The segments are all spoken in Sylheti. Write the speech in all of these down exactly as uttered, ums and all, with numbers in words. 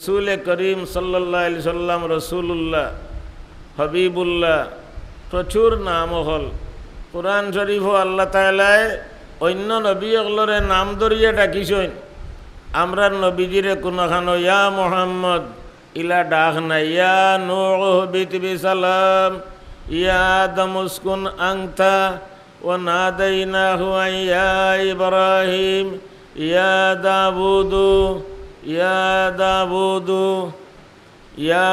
রসুলে করিম সাল্লাল্লাহু আলাইহি সাল্লাম রসুলুল্লাহ, হবিবুল্লাহ, প্রচুর নাম অকল। কোরআন শরীফও আল্লাহ তাআলায় অইন্য নবী অকলরে নাম ধরিয়া ডাকিছইন। আমরার নবীজিরে কুনুখানো ইয়া মুহাম্মদ ইলা ডাক নাই। ইয়া নূহ ইহবিত বিসালাম, ইয়া আদম উসকুন আনতা ওয়া নাদাইনাহু আন ইয়া ইব্রাহিম, ইয়া দাউদু, ইয়া দাউদু, ইয়া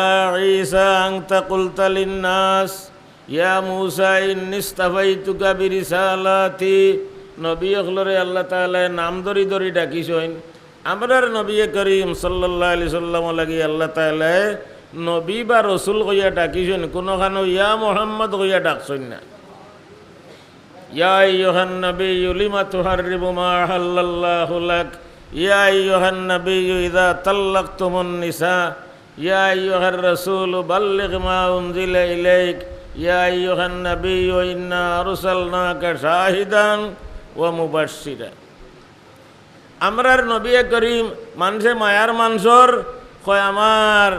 ঈসা আনতা কুলতা লিন্নাস, ইয়া মূসা ইন্নী ইসতাফাইতুকা বিরিসালাতি। নবী অকলরে আল্লাহ তাআলায় নাম ধরি ধরি ডাকিছইন। আমরার নবী করিম সাল্লাল্লাহু আলাইহি সাল্লাম লাগি আল্লাহ তাআলায় নবী বা রসুল কইয়া ডাকিছইন, কুনুখানো ইয়া মুহাম্মদ কইয়া ডাকছইন না। ইয়া আইয়ুহান নাবিয়্যু লিমা তুহাররিমু মা আহাল্লাল্লাহু লাক। ইয়া আইয়ুহান নাবিয়্যু ইযা তাল্লাকতুমুন নিসা। ইয়া আইয়ুহার রাসূলু বাল্লিগ মা উনজিলা ইলাইক। ইয়া আইয়ুহান নাবিয়্যু ইন্না আরসালনাকা শাহিদান ওয়া মুবাশশিরা। আমরার নবী করিম মানষে মায়ার মানষর কয়, আমার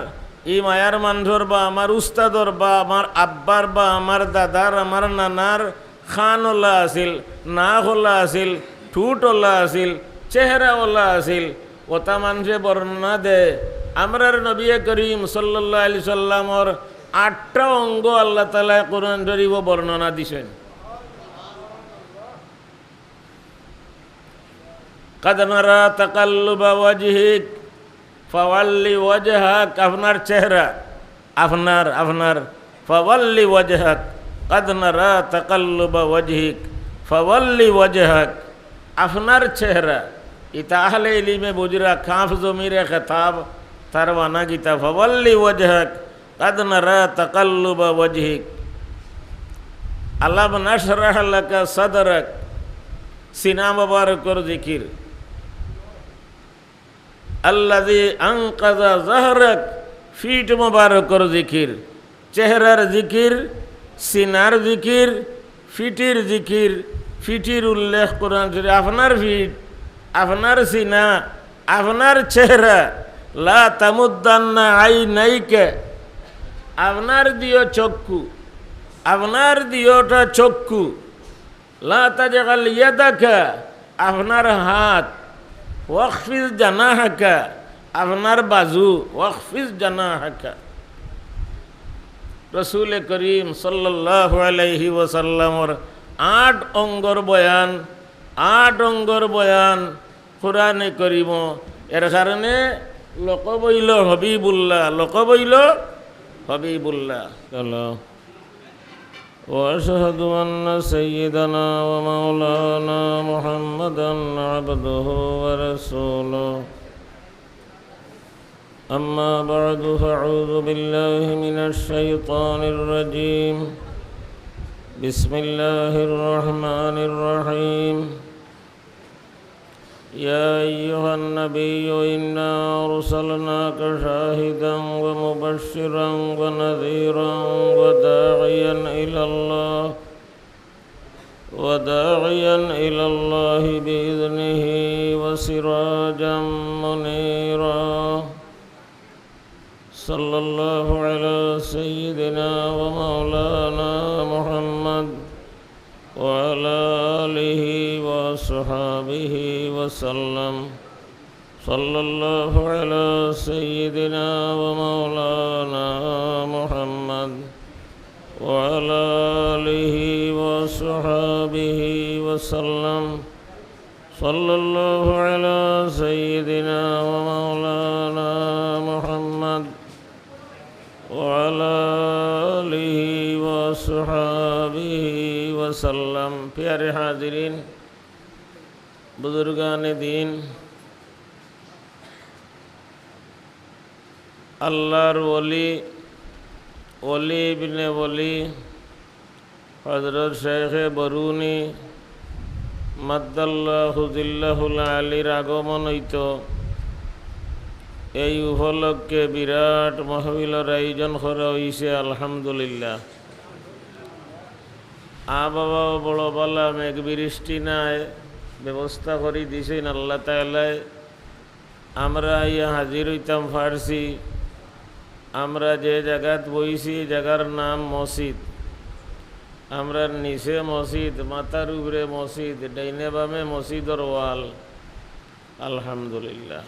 ই মায়ার মানষর বা আমার উস্তাদর বা আমার আব্বার বা আমার দাদার, আমার নানার খান ওলা আছিল, নাক ওলা আছিল, ঠুট ওলা আছিল, চেহারা ওলা আছিল, ওটা মানষে বর্ণনা দে। আমরার নবী করিম সাল্লাল্লাহু আলাইহি সাল্লামর আটটা অঙ্গ আল্লাহ তাআলায় কোরআন শরীফো বর্ণনা দিছইন। কাদ নারা তাকাল্লুবা ওয়াজহিক ফাওয়াল্লি ওয়াজহাক, আপনার চেহারা, আপনার, আপনার, ফাওয়াল্লি ওয়াজহাক, কাদ নারা তাকাল্লুবা ওয়াজহিক ফাওয়াল্লি ওয়াজহাক, আপনার চেহারা। ইতা আহলে ইলিমে বুঝরা, কাফ জমিরে খেতাব, তার মানা কিতা? ফাওয়াল্লি ওয়াজহাক, কাদ নারা তাকাল্লুবা ওয়াজহিক। আলাম নাশরাহ লাকা সাদরাক, সিনা মোবারকর জিকির। আল্লাযী আনকাযা যাহরাক, ফিট মোবারকর জিকির। চেহারার জিকির, সিনার জিকির, ফিটির জিকির, ফিটির উল্লেখ কোরআন শরীফ। আপনার ফিট, আপনার সিনা, আপনার চেহারা, লা তামুদ্দান্না আইনাইকা, আপনার দিও চক্ষু, আপনার দিওটা চক্ষু, লা তাজআল ইয়াদাকা, আপনার হাত, ওয়াখফিজ জানাহাকা, আপনার বাজু, ওয়াখফিজ জানাহাকা। রসুলে করিম সাল্লাল্লাহু আলাইহি ওয়াসাল্লামর আট অঙ্গর বয়ান, আট অঙ্গর বয়ান কোরআনে করিম। এর কারণে লকব অইলো হবিবুল্লাহ, লকব অইলো হবিবুল্লাহ। হ্যালো। وأشهد أن سيدنا ومولانا محمدا عبده ورسوله. أما بعد، فأعوذ بالله من الشيطان الرجيم. بسم الله الرحمن الرحيم. يا أيها النبي إنا أرسلناك شاهدا ومبشرا ونذيرا وداعيا إلى الله، وداعيا إلى الله بإذنه وسراجا منيرا. صلى الله على سيدنا ومولانا محمد وعلى آله وأصحابه وسلم. صلى الله على سيدنا ومولانا محمد وعلى آله وأصحابه وسلم. صلى الله على سيدنا ومولانا محمد وعلى آله وأصحابه وسلم. পিয়ারে হাজিরিন, বুজুর্গানে দিন, আল্লাহর ওলি, ওলি ইবনে ওলি, হযরত শেখে বরুনী মাদ্দাল্লাহু জিল্লাহুল আলীর আগমন অইতো, এই উপলক্ষে বিরাট মাহফিলর আয়োজন করা অইছে, আলহামদুলিল্লাহ। আ বাবাও বড় বালা, মেঘ বৃষ্টি নাই, ব্যবস্থা করি দিছইন আল্লাহ তাআলায়। আমরা আইয়া হাজির অইতাম পারছি। আমরা যে জাগাত বইছি, জাগার নাম মসজিদ। আমরার নিচে মসজিদ, মাথার উপরে মসজিদ, ডাইনে বামে মসজিদর ওয়াল। আলহামদুলিল্লাহ,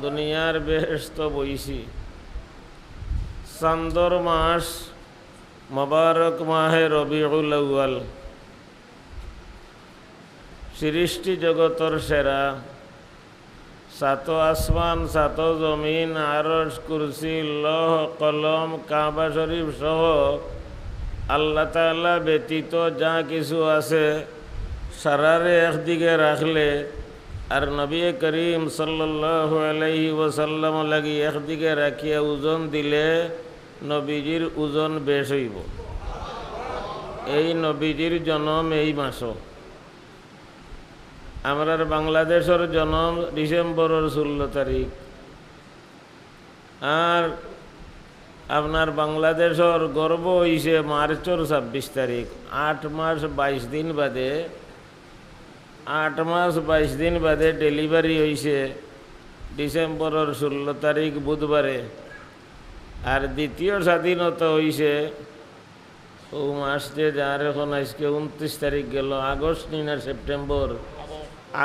দুনিয়ার বেহেশতো বইছি। চান্দর মাস, মোবারক মাহে রবিউল আউয়াল, সৃষ্টি জগতর সেরা, সাত আসমান, সাত জমিন, আরশ, কুরসি, লৌহ, কলম, কাবা শরীফ সহ আল্লাহ তাআলা ব্যতীত যা কিছু আছে, সারারে একদিকে রাখলে আর নবী করিম সাল্লাল্লাহু আলাইহি ওয়াসাল্লাম লাগি একদিকে রাখিয়া ওজন দিলে নবীজির ওজন বেশ অইবো। এই নবীজির জনম এই মাসো। আমরার বাংলাদেশর জনম ডিসেম্বরর ষোলো তারিখ, আর আপনার বাংলাদেশর গর্ভ অইছে মার্চর ছাব্বিশ তারিখ। আট মাস বাইশ দিন বাদে, আট মাস বাইশ দিন বাদে ডেলিভারি অইছে ডিসেম্বরর ষোলো তারিখ বুধবারে। আর দ্বিতীয় স্বাধীনতা অইছে অউ মাস যে যার, এখন আইজকে ঊনত্রিশ তারিখ গেল, আগস্ট নি না সেপ্টেম্বর?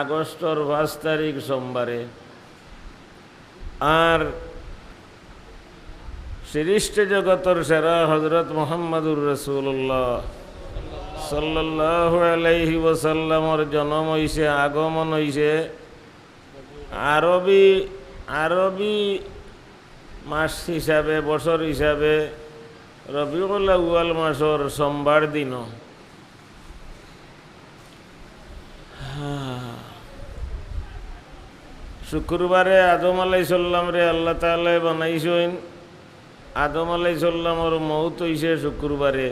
আগস্টর পাঁচ তারিখ সোমবারে। আর সৃষ্টি জগতর সেরা হযরত মুহাম্মাদুর রাসূলুল্লাহ সাল্লাল্লাহু আলাইহি ওয়াসাল্লামর জনম অইছে, আগমন অইছে আরবি, আরবি মাস হিসাবে, বছর হিসাবে রবিউল আউয়াল মাসর সোমবার দিনো। শুক্রবারে আদম আলাইহিস সালামরে আল্লাহ তাআলায় বানাইছইন। আদম আলাইহিস সালামর মউত অইছে শুক্রবারে।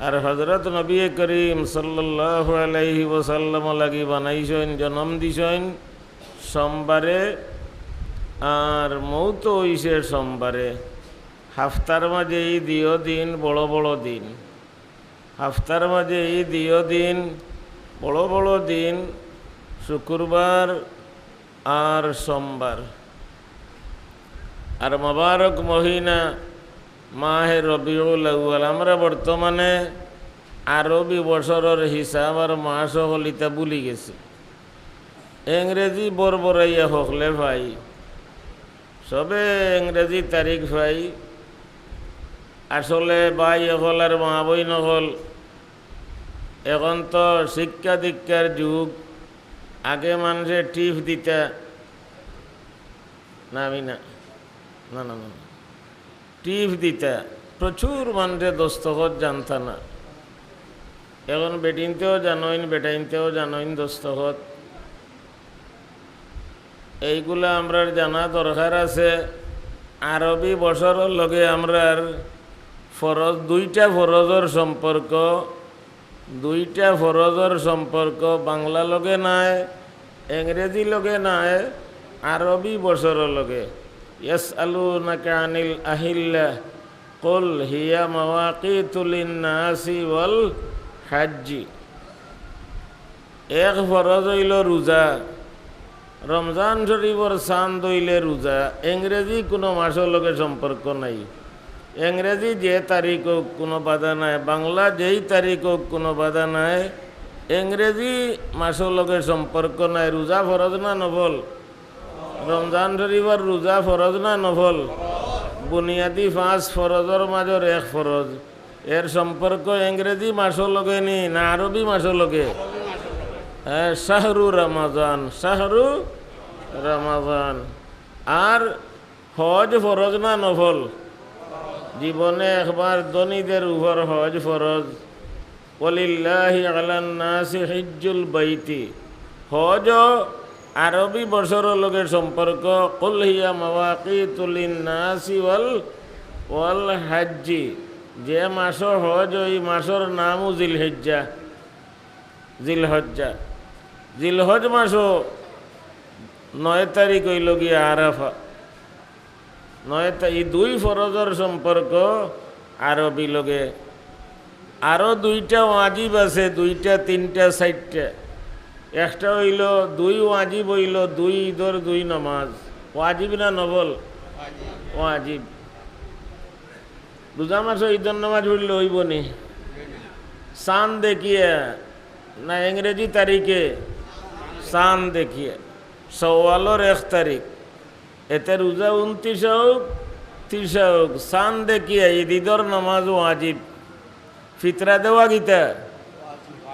আর হযরত নবী করিম সাল্লাল্লাহু আলাইহি ওয়াসাল্লাম লাগি বানাইছইন, জনম দিছইন সোমবারে, আর মউত অইছে সোমবারে। হাফতার মাঝে ই দিও দিন বড় বড় দিন। হাফতার মাঝে ই দিও দিন বড় বড় দিন, শুক্রবার আর সোমবার। আর মোবারক মহিনা মাহে রবিউল আউয়াল। আমরা বর্তমানে আরবি বছরর হিসাব আর মাস অকল ইতা ভুলি গেছি। ইংরেজি বরবরাইয়া হকলে পাই, সবে ইংরেজি তারিখ পাই। আসলে ভাই অকল আর মা বইন অকল, এখন তো শিক্ষা দীক্ষার যুগ। আগে মানষে টিপ দিতা, না আমি না, না, না, না, না। টিপ দিতা, প্রচুর মানষে দস্তখত জানতা না। এখন বেটিন্তেও জানইন, বেটাইন্তেও জানইন দস্তখত। এইগুলা আমরার জানা দরকার আছে। আরবি বছরর লগে আমরার ফরজ, দুইটা ফরজর সম্পর্ক, দুইটা ফরজর সম্পর্ক বাংলা লগে নায়, ইংরেজি লগে নায়, আরবি বছরর লগে। ইয়াসআলুনাকা আনিল আহিল্লাহ, কুল হিয়া মাওয়াকিতু লিন্নাসি ওয়াল হাজ্জি। এক ফরজ অইলো রোজা, রমজান শরীফর চান্দ অইলে রোজা, ইংরেজি কুনু মাসর লগে সম্পর্ক নাই। ইংরেজি যে তারিখ অউক কুনু বাধা নাই, বাংলা যেই তারিখ অউক কুনু বাধা নাই, ইংরেজি মাসর লগে সম্পর্ক নাই। রোজা ফরজ না নফল? রমজান শরীফর রোজা ফরজ না নফল? বুনিয়াদি পাঁচ ফরজর মাজর এক ফরজ। এর সম্পর্ক ইংরেজি মাসর লগে নি না আরবি মাসর লগে? হ্যাঁ, শাহরু রমাজান, শাহরু রমাজান। আর হজ ফরজ না নফল? জীবনে একবার ধনীদের উপর হজ ফরজ। ওয়ালিল্লাহি আলান নাসি হিজ্জুল বাইতি। হজ আরবি বছরর লগে সম্পর্ক। কুল হিয়া মাওয়াকিতু লিন্নাসি ওয়াল, ওয়াল হাজ্জি। যে মাসো হজ, ওই মাসর নামও জিলহিজ্জা, জিলহজ্জা। জিলহজ মাসো নয় তারিখ অইলো গিয়া আরাফা। নয় তা-, ই দুই ফরজর সম্পর্ক আরবি লগে। আরো দুইটা ওয়াজিব আছে, দুইটা, তিনটা, চাইরটা। একটা অইলো দুই ওয়াজিব, অইলো দুই ইদর দুই নামাজ। ওয়াজিব না নফল? ওয়াজিব। রোজা মাসো ইদর নামাজ পড়লে অইবো নি? চান দেখিয়া না ইংরেজি তারিখে? চান দেখিয়া। শওয়ালর এক তারিখ। এতে রোজা ঊনত্রিশ অউক, ত্রিশ অউক, চান দেখিয়া ইদ, ইদর নামাজ ওয়াজিব। ফিতরা দেওয়া কিতা?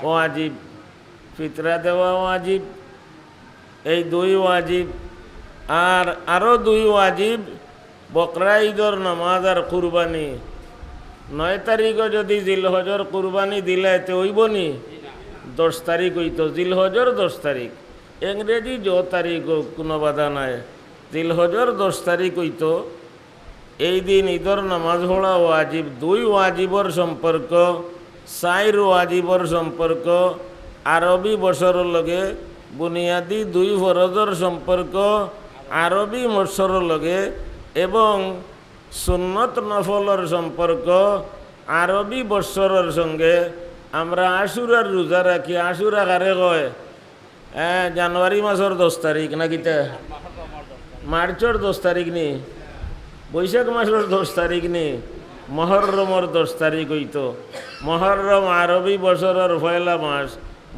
ওয়াজিব। ফিতরা দেওয়া ওয়াজিব। এই দুই ওয়াজিব। আর আরো দুই ওয়াজিব, বকরা ইদর নামাজ আর কুরবানি। নয় তারিখো যদি জিলহজর কুরবানি দিলায়, তে অইবো নি? দশ তারিখ অইতো, জিলহজর দশ তারিখ। ইংরেজি যে তারিখ অউক, কুনু বাধা নাই। জিলহজর দশ তারিখ অইতো। এই দিন ইদর নামাজ পড়া ওয়াজিব। দুই ওয়াজিবর সম্পর্ক, চাইর ওয়াজিবর সম্পর্ক আরবি বছরর লগে, বুনিয়াদি দুই ফরজর সম্পর্ক আরবি বছরর লগে, এবং সুন্নত নফলর সম্পর্ক আরবি বছরর সঙ্গে। আমরা আশুরার রোজা রাখি। আশুরা কারে কয়? হ্যাঁ, জানুয়ারি মাসর দশ তারিখ না কিতা? মার্চর দশ তারিখ নি? বৈশাখ মাসর দশ তারিখ নি? মহররমর দশ তারিখ অইতো। মহররম আরবি বছরর পয়লা মাস।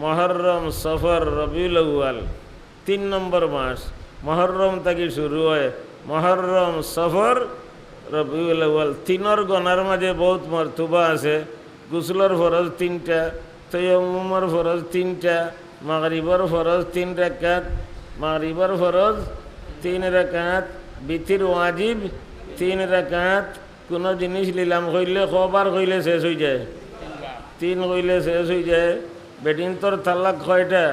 মহররম, সফর, রবিউল আউয়াল, তিন নম্বর মাস। মহররম থাকি শুরু অয়। মহররম, সফর, রবিউল আউয়াল, তিনর গণার মাঝে বউত মর্তবা আছে। গোসলর ফরজ তিনটা, তৈয়ম্মুমর ফরজ তিনটা, মাগরিবর ফরজ তিন রাকাত, মাগরিবর ফরজ তিন রাকাত, বিতির ওয়াজিব তিন রাকাত। কুনু জিনিস লিলাম কইলে কয়বার কইলে শেষ অইযায়? তিন কইলে শেষ অইযায়। বেটিন্তর তালাক কয়টা?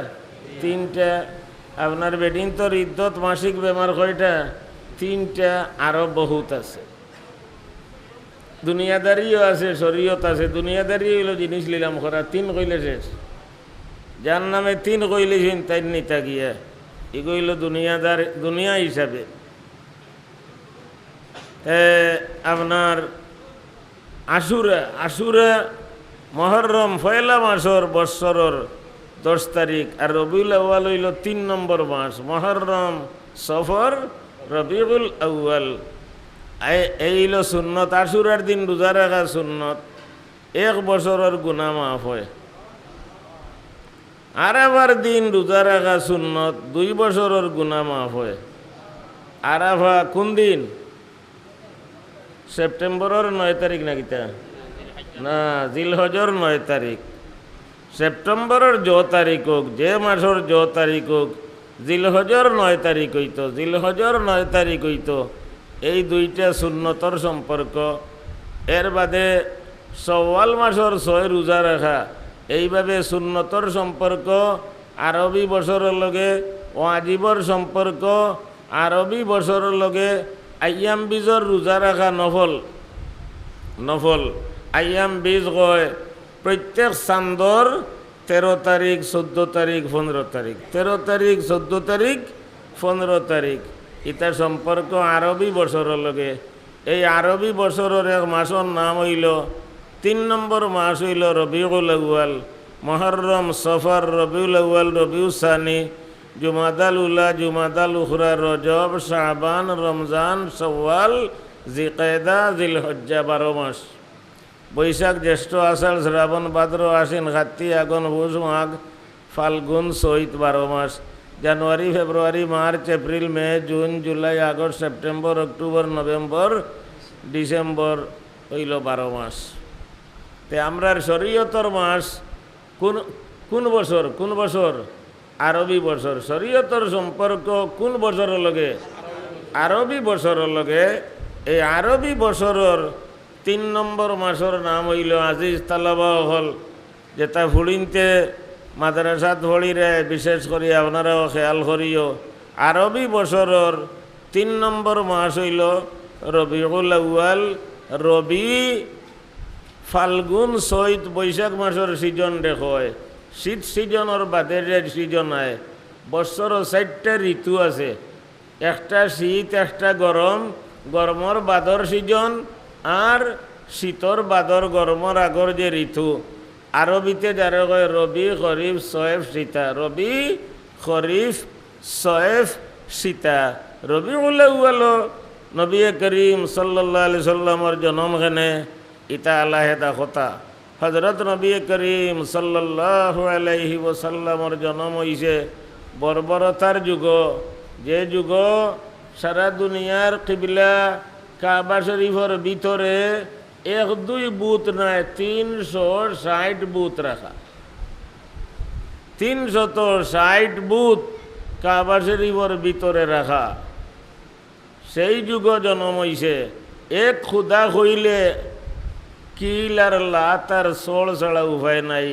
তিনটা। আপনার বেটিন্তর ইদ্দত, মাসিক বেমার কয়টা? তিনটা। আরো বউত আছে। দুনিয়াদারিও আছে, শরিয়ত আছে। দুনিয়াদারি অইলো জিনিস লিলাম করা, তিন কইলে শেষ। যার নামে তিন কইলে শেষ, তাইর নিতা গিয়া। ইগু অইলো দুনিয়াদার, দুনিয়া হিসাবে। তে আপনার আশুরা, আশুরা মহররম পয়লা মাসর বৎসরর দশ তারিখ, আর রবিউল আউয়াল অইলো তিন নম্বর মাস। মহররম, সফর, রবিউল আউয়াল। এই, এই অইলো সুন্নত, আশুরার দিন রোজা রাখা সুন্নত। এক বছরর গুনা মাফ অয়। আরাফার দিন রোজা রাখা সুন্নত, দুই বছরর গুনা মাফ অয়। আরাফা কুন দিন? সেপ্টেম্বরর নয় তারিখ না কিতা? না, জিলহজর নয় তারিখ। সেপ্টেম্বরর যে তারিখ অউক, যে মাসর যে তারিখ অউক, জিলহজর নয় তারিখ অইতো, জিলহজর নয় তারিখ অইতো। এই দুইটা সুন্নতর সম্পর্ক। এর বাদে শওয়াল মাসর ছয় রোজা রাখা, এইভাবে সুন্নতর সম্পর্ক আরবি বছরর লগে, ওয়াজিবর সম্পর্ক আরবি বছরর লগে। আইয়াম বিজর রোজা রাখা নফল, নফল। আইয়াম বিজ কয় প্রত্যেক চান্দর তেরো তারিখ, চৌদ্দ তারিখ, পনেরো তারিখ, তেরো তারিখ, চৌদ্দ তারিখ, পনেরো তারিখ, ইতা সম্পর্ক আরবি বছরর লগে। এই আরবি বছরর এক মাসর নাম অইলো, তিন নম্বর মাস অইলো রবিউল আউয়াল, মহররম, সফর, রবিউল আউয়াল, রবিউস সানি, জুমাদাল উলা, জুমাদাল উখরা, রজব, শাবান, রমজান, শওয়াল, জিকায়দা, জিলহজ্জা, বারো মাস। বৈশাখ, জ্যেষ্ঠ, আষাঢ়, শ্রাবণ, ভাদ্র, আশ্বিন, কার্তিক, আগন, পুষ, মাঘ, ফাল্গুন, চৈত, বারো মাস। January, February, March, April, May, June, July, August, September, October, November, December অইলো বারো মাস। তে আমরার শরীয়তর মাস কুন, কুন বছর, কুন বছর? আরবি বছর। শরীয়তর সম্পর্ক কুন বছরর লগে? আরবি বছরর লগে। এই আরবি বছরর তিন নম্বর মাসর নাম অইলো, আজিজ তালাবা অকল, যেতা ফুড়িন্তে মাদ্রাসাত ফড়িরে, বিশেষ করি আপনারাও খেয়াল করিও, আরবি বছরর তিন নম্বর মাস অইলো রবিউল আউয়াল। রবি, ফাল্গুন, চৈত, বৈশাখ মাসর সিজন দেখয়, শীত সিজনর বাদে যে সিজন আয়। বছরো চাইরটা ঋতু আছে, একটা শীত, একটা গরম, গরমর বাদর সিজন, আর শীতর বাদর গরমর আগর যে ঋতু। আরবিতে যারে কয় রবি, খরিফ, সয়েফ, শীতা। রবি, খরিফ, সয়েফ, শীতা। রবিউল আউয়াল নবী করিম সাল্লাল্লাহু আলাইহি সাল্লামর জনম কেনে, ইতা আলাদা কথা। হযরত নবী করিম সাল্লাল্লাহু আলাইহি ওয়াসাল্লামর জনম অইছে বর্বরতার যুগ, যে যুগ সারা দুনিয়ার কিবলা কাবা শরীফর ভিতরে এক দুই বুত নায়, তিনশো ষাইট বুত রাখা। তিনশত ষাইট বুত কাবা শরীফর ভিতরে রাখা। সেই যুগ জনম অইছে। এক খুদা কইলে কিল আর লাত আর সড় ছাড়া উপায় নাই।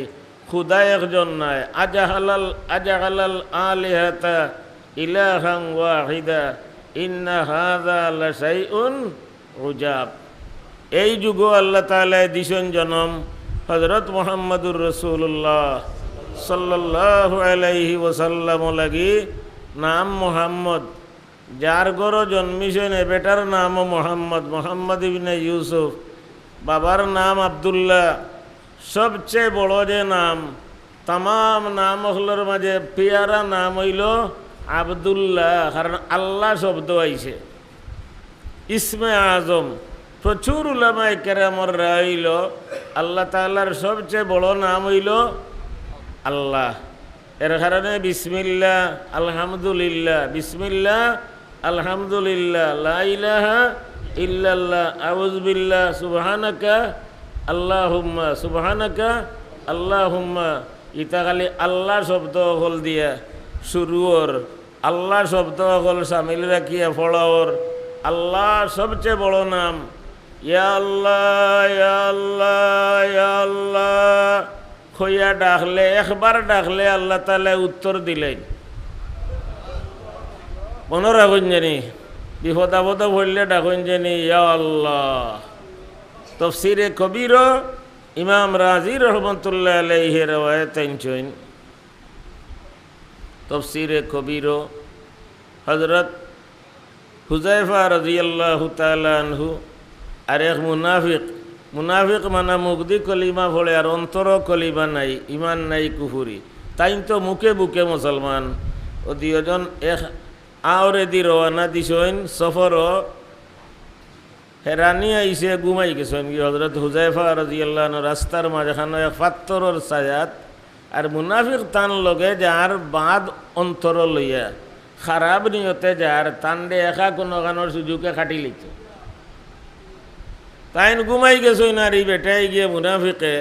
খুদা একজন নায়। আজাহালাল, আজাহালাল আলিহাতা ইলাহান ওয়াহিদা, ইন্না হাযা লাশাইউন উজাব। এই যুগো আল্লাহ তাআলায় দিছইন জনম হযরত মুহাম্মাদুর রাসূলুল্লাহ সাল্লাল্লাহু আলাইহি ওয়াসাল্লাম লাগি। নাম মুহাম্মদ। যার ঘরো জন্মিছইন, এ বেটার নামও মুহাম্মদ, মুহাম্মদ ইবনে ইউসুফ। বাবার নাম আব্দুল্লাহ। সবচেয়ে বড় যে নাম, তামাম নাম অকলর মাঝে পিয়ারা নাম অইলো আব্দুল্লাহ, কারণ আল্লাহ শব্দ আইছে। ইসমে আজম। প্রচুর উলামায়ে কেরামর রায় অইলো আল্লাহ তাআলার সবচেয়ে বড় নাম অইলো আল্লাহ। এর কারণে বিসমিল্লাহ, আলহামদুলিল্লাহ, বিসমিল্লাহ, আলহামদুলিল্লাহ, লা ইলাহা ইল্লাল্লাহ, আউযুবিল্লাহ, সুবহানাকা আল্লাহুম্মা, সুবহানাকা আল্লাহুম্মা। ইতা খালি আল্লাহ শব্দ অকল দিয়া শুরু অর, আল্লাহ শব্দ অকল শামিল রাখিয়া পড়া অর। আল্লাহ সবচেয়ে বড় নাম। ইয়া আল্লাহ, ইয়া আল্লাহ, ইয়া আল্লাহ কইয়া ডাকলে, একবার ডাকলে আল্লাহ তাআলায় উত্তর দিলাইন। মনো রাখইন জানি, বিপদ আপদো পড়লে ডাকইন জানি, ইয়া আল্লাহ। তফসিরে কবিরো ইমাম রাজি রহমতুল্লাহ আলাইহি রেওয়ায়েত আনছইন। তফসিরে কবিরো হযরত হুযায়ফা রাদিয়াল্লাহু তাআলা আনহু আর এক মুনাফিক, মুনাফিক মানা মুখদি কলিমা পড়ে আর অন্তরো কলিমা নাই, ইমান নাই, কুফুরি। তাইন তো মুখে বুকে মুসলমান। অউ দুইজন এক আওরেদি রওয়ানা দিছইন সফরো। হেরানি আইছে, ঘুমাই গেছইন গি হযরত হুযায়ফা রাদিয়াল্লাহু আনহু রাস্তার মাঝখানো এক পাত্থরর ছায়াত। আর মুনাফিক তান লগে যার বাদ অন্তরো লইয়া, খারাপ নিয়তে যার, তানরে একা কুনুখানোর সুযোগে কাটি লইতো। তাইন ঘুমাই গেছইন আর ই বেটায় গিয়া মুনাফিকে,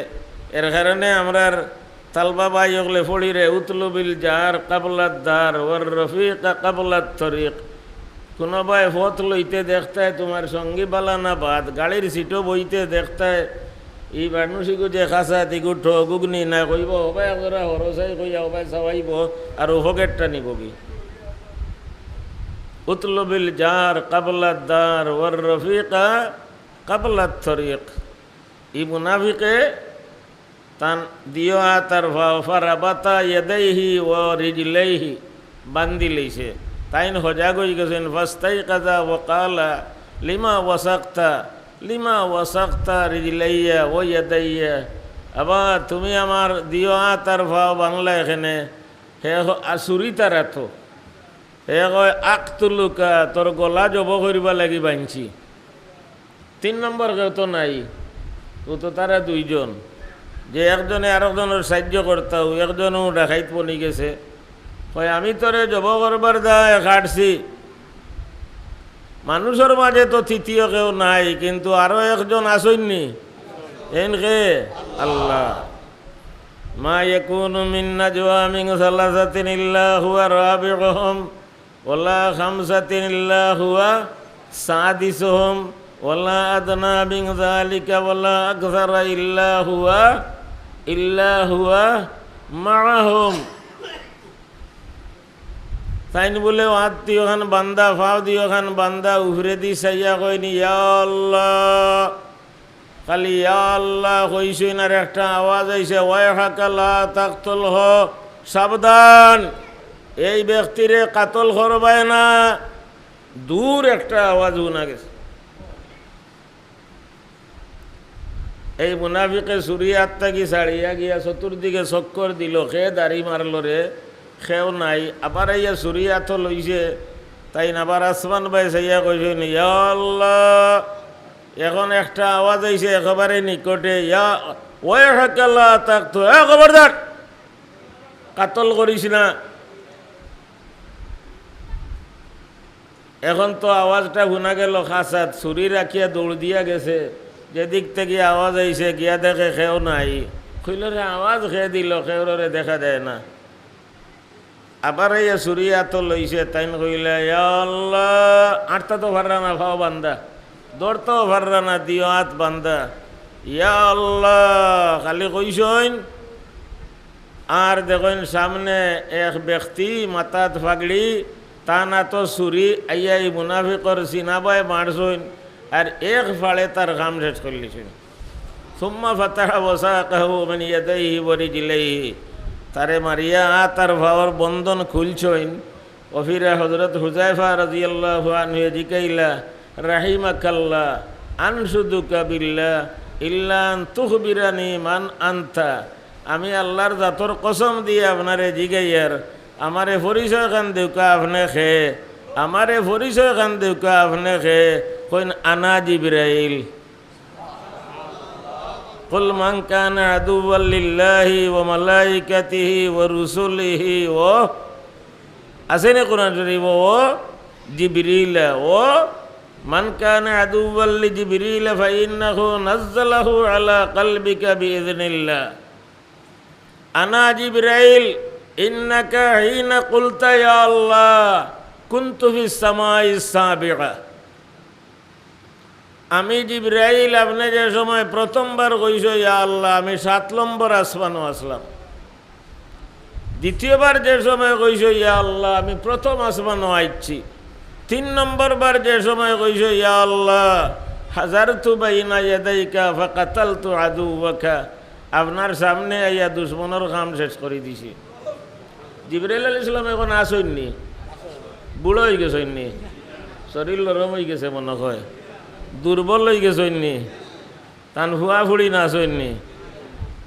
এর কারণে আমরার তালবা ভাই অকলে পড়িরে, উতলুবিল জার কাবলাদ দার ওয়ার রফিকা কাবলাত তরিক। কুনুবায় পথ লইতে দেখতায় তুমার সঙ্গী বালা না বাদ, গাড়ির সিটো বইতে দেখতায় ই মানুষ ইগু যে খাসা তিগু ঠগুগনি না কইবো, হবায় একজরা হরসাই কইয়া হবায় চাওয়াইবো আর ও পকেটটা নিবোগি। উতলুবিল জার কাবলাদ দার ওয়ার রফিকা কাবলাত তরিক। ই মুনাফিকে তান দিও আত আর ফাও, ফারাবাতা ইয়াদাইহি ওয়া রিজলাইহি, বান্ধি লইছে। তাইন হজাগ অই গেছইন, ফাস্তাইকাযা ওয়া ক্বালা লিমা ওয়াসাকতা, লিমা ওয়াসাকতা রিজলাইয়া ওয়া ইয়াদাইয়া। আবার তুমি আমার দিও আত আর ফাও বানলা এখানে, হে হ-, আর চুরি তারা তো। হে কয়, আকতুলুকা, তোর গলা জব করিবার লাগি বানছি। তিন নম্বর কেউ তো নাই, অউ তো তারা দুইজন। যে একজনে আরকজনর সাইয্য করতা, অউ একজনও ডাকাইত বনি গেছে। কয়, আমি তোরে জব করবার দায় কাটছি। মানুষর মাঝে তো তৃতীয় কেউ নাই, কিন্তু আরো একজন আছইন নি? এইন কে? আল্লাহ। মা ইয়াকুনু মিন নাজওয়া মিন সালাসাতিন ইল্লা হুয়া রাবিউহুম ওয়ালা খামসাতিন ইল্লা হুয়া সাদিসুহুম ওয়ালা আদনা মিন যালিকা ওয়ালা আকসারা ইল্লা হুয়া, ইল্লা হুয়া মাআহুম। তাইন বুলে আত দিও খান বান্দা, ফাও দিও খান বান্দা, উফরেদি চাইয়া কইন, ইয়া আল্লাহ। খালি ইয়া আল্লাহ কইছইন আর একটা আওয়াজ আইছে, ওয়াইহাকা লা তাকতুলহু, সাবধান, এই ব্যক্তিরে কাতল করবায় না। দূর একটা আওয়াজ হুনা গেছে। এই মুনাফিকে ছুরি আত থাকি ছাড়িয়া গিয়া চতুর্দিকে চক্কর দিল, কে দাড়ি মারল রে, কেউ নাই। আবার আইয়া ছুরি আতো লইছে, তাইন আবার আসমান বায় চাইয়া কইছইন, "ইয়া আল্লাহ।" এখন একটা আওয়াজ আইছে একেবারে নিকটে, "ইয়া ওয়াইহাকা লা তাকতুল, এ খবরদার, কাতল করিস না।" এখন তো আওয়াজটা হুনা গেল খাসাত, ছুরি রাখিয়া দৌড় দিয়া গেছে। যেদিক থাকি আওয়াজ আইছে, গিয়া দেখে কেউ নাই। কইল, "রে, আওয়াজ কে দিল, কেউরে দেখা দেয় না।" আবার আইয়া ছুরি আতো লইছে, তাইন কইলা, "ইয়া আল্লাহ।" আটতা তো পাররা না, পাও বান্ধা, ধরতাও পাররা না, দিও আত বান্ধা। "ইয়া আল্লাহ" খালি কইছইন, আর দেখইন সামনে এক ব্যক্তি, মাথাত পাগড়ি, তান আতো ছুরি, আইয়া ই মুনাফিকর সিনা বায় মারছইন, আর এক ফাড়ে তার কাম শেষ করিলিছইন। সুম্মা ফাতাহা ওয়াসাকাহু মিন ইয়াদাইহি ওয়া রিজলাইহি, তারে মারিয়া আত আর পাওর বন্ধন খুলছইন। অউ ফিরা হযরত হুযায়ফা রাদিয়াল্লাহু আনহু জিকাইলা, "রাহিমাকাল্লাহ, আনশুদুকা বিল্লাহ, ইল্লা আন তুখবিরানি মান আনতা।" আমি আল্লাহর জাতর কসম দিয়া আপনারে জিগাইয়ার, আমারে পরিচয়খান দেউক্কা আপনে কে, আমারে পরিচয়খান দেউক্কা আপনে কে, কইন, "আনা জিবরাইল।" "কুল মান কানা আদুওয়াল লিল্লাহি ওয়া মালাইকাতিহি ওয়া রুসুলিহি ওয়া", আছে নি কোরআন শরীফো? "ওয়া জিবরিলা, ওয়া মান কানা আদুওয়াল লিজিবরিলা ফাইন্নাহু নাজ্জালাহু আলা কালবিকা বিইজনিল্লাহ।" "আনা জিবরাইল, ইন্নাকা হিনা কুলতা ইয়া আল্লাহ, কুনতু ফিস সামাইস সাবিআ।" আমি জিবরাইল, আপনে যে সময় প্রথমবার কইছো, "ইয়া আল্লাহ", আমি সাত নম্বর আসমানো আছলাম। দ্বিতীয়বার যে সময় কইছো, "ইয়া আল্লাহ", আমি প্রথম আসমানো আইছি। তিন নম্বর বার যে সময় কইছো, "ইয়া আল্লাহ, হাজারতু বাইনা ইয়াদাইকা ফাকাতালতু আদুওয়াকা", আপনার সামনে আইয়া দুশমনর কাম শেষ করি দিছি। জিবরাইল আলাইহিস সালাম এখন আছইন নি? বুড়া অইগেছইন নি? শরীর নরম অইগেছে মনে হয়, দুর্বল অইগেছইন নি? তান ফুয়া ফুড়ি না আছইন নি?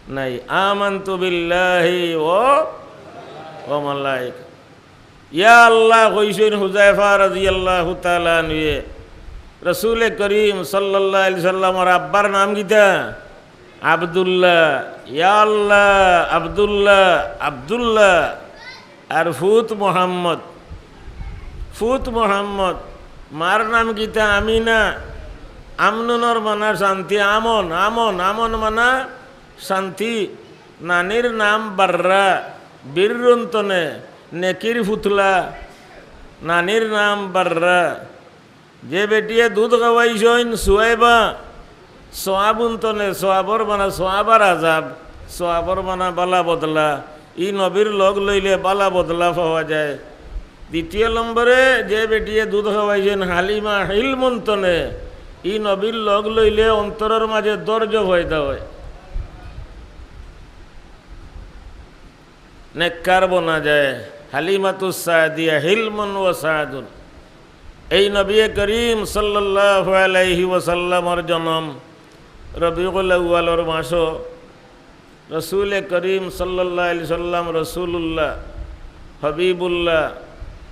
নাই। "আমানতু বিল্লাহি ওয়া, ওয়া মালাইকা।" ইয়া আল্লাহ কইছইন হুযায়ফা রাদিয়াল্লাহু তাআলা আনহুয়ে। রাসূলে করিম সাল্লাল্লাহু আলাইহি সাল্লামর আব্বার নাম কিতা? আব্দুল্লাহ। ইয়া আল্লাহ, আব্দুল্লাহ, আব্দুল্লাহ। আর ফুত মোহাম্মদ, ফুত মোহাম্মদ। মার নাম কিতা? আমিনা। আমনুনর মানা শান্তি, আমন, আমন, আমন মানা শান্তি। নানির নাম বাররা, বিররুন তনে, নেকির ফুতলা। নানির নাম বাররা। যে বেটিয়ে দুধ খাওয়াইছইন সুয়াইবা, সোয়াবুন তনে, সোয়াবর মানা সোয়াব আর আজাব, সোয়াবর মানা বালা বদলা। ই নবীর লগ লইলে বালা বদলা পাওয়া যায়। দ্বিতীয় নম্বরে যে বেটিয়ে দুধ খাওয়াইছইন হালিমা হিলমুন তনে, ই নবীর লগ লইলে অন্তরর মাঝে ধৈর্য পয়দা হয়। নেককার বনা যায়। হালিমাতুস সাদিয়া, হিলমুন ওয়া সাদুন। এই নবী করিম সাল্লাল্লাহু আলাইহি ওয়াসাল্লামর জনম রবিউল আউয়ালর মাসো। রসুলে করিম সাল্লাল্লাহু আলাইহি সাল্লাম রসুলুল্লাহ, হবিবুল্লাহ,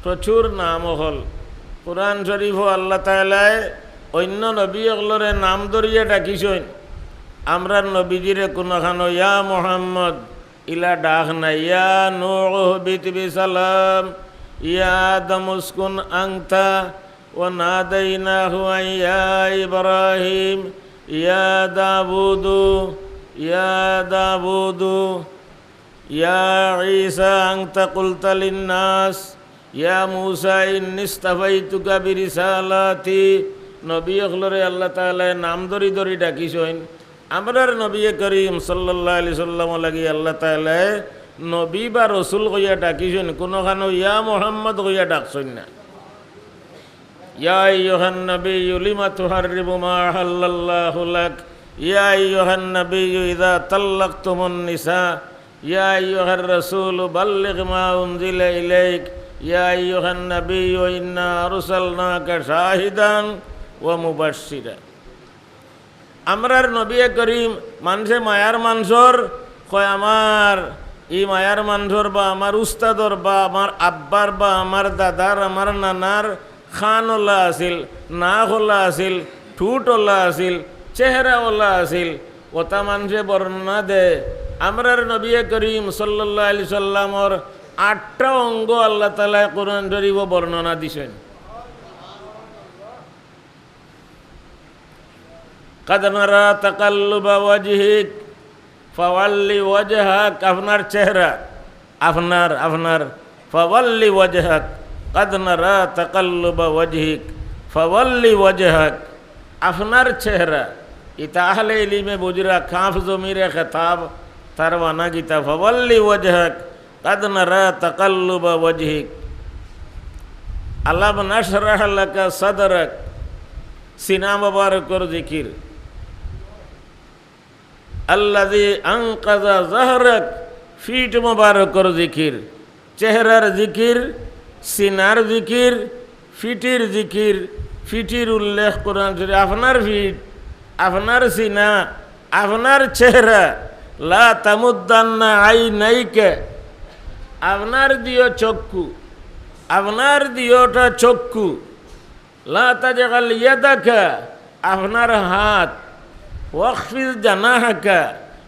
প্রচুর নাম অকল। কোরআন শরীফো আল্লাহ তাআলায় অন্য নবী অকলরে নাম ধরিয়া ডাকিছইন। আমরার নবীজিরে কোনোখানো ইয়া মোহাম্মদ ইলা ডাক নাই। ইয়া নূহ ইহবিত বিসালাম, ইয়া আদম উসকুন আনতা ওয়া নাদাইনাহু আন ইয়া ইব্রাহিম, ইয়া দাউদু, ইয়া দাউদু, ইয়া ঈসা আনতা কুলতা লিন্নাস, ইয়া মুসা ইন্নিস্তাফাইতুকা বিরিসালাতি। নবী অকলরে আল্লাহ তাআলায় নাম ধরি ধরি ডাকিছইন। আমরার নবী করিম সাল্লাল্লাহু আলাইহি সাল্লাম লাগি আল্লাহ তাআলায় নবী বা রসুল কইয়া ডাকিছইন, কোনোখানো ইয়া মোহাম্মদ কইয়া ডাকছইন না। ইয়া আইয়ুহান নাবিয়্যু লিমা তুহাররিমু মা আহাল্লাল্লাহু লাক। ইয়া আইয়ুহান নাবিয়্যু ইযা তাল্লাকতুমুন নিসা। ইয়া আইয়ুহার রাসূলু বাল্লিগ মা উনজিলা ইলাইক। ইয়া আইয়ুহান নাবিয়্যু ইন্না আরসালনাকা শাহিদান ওয়া মুবাশশিরা। আমরার নবী করিম, মানষে মায়ার মানষর, কয় আমার ই মায়ার মানষর বা আমার উস্তাদর বা আমার আব্বার বা আমার দাদার, আমার নানার কান ওলা আছিল, নাক ওলা আছিল, ঠুট ওলা আছিল, চেহারা ওলা আছিল, ওটা মানষে বর্ণনা দেয়। আমরার নবী করিম সাল্লাল্লাহু আলাইহি সাল্লামর আটটা অঙ্গ আল্লাহ তাআলায় কোরআন শরীফো বর্ণনা দিছেন। قد نرى تقلب وجهك فول وجهك, আপনার চেহারা, আপনার, আপনার, فول وجهك, قد نرى تقلب وجهك فول وجهك, আপনার চেহারা। ইতা আহলে ইলিমে বুঝরা, কাফ জমিরে খেতাব, তার মানা কিতা, فول وجهك قد نرى تقلب وجهك ألم نشرح لك صدرك, সিনা মোবারকর জিকির। الذي أنقض ظهرك, ফিট মোবারকর জিকির, চেহারার জিকির, সিনার জিকির, ফিটির জিকির, ফিটির উল্লেখ কোরআন শরীফ। আপনার ফিট, আপনার সিনা, আপনার চেহারা। لا تمدن عينيك, আপনার দিও চক্ষু, আপনার দিওটা চক্ষু। لا تجعل يدك, আপনার হাত। واخفض جناحك,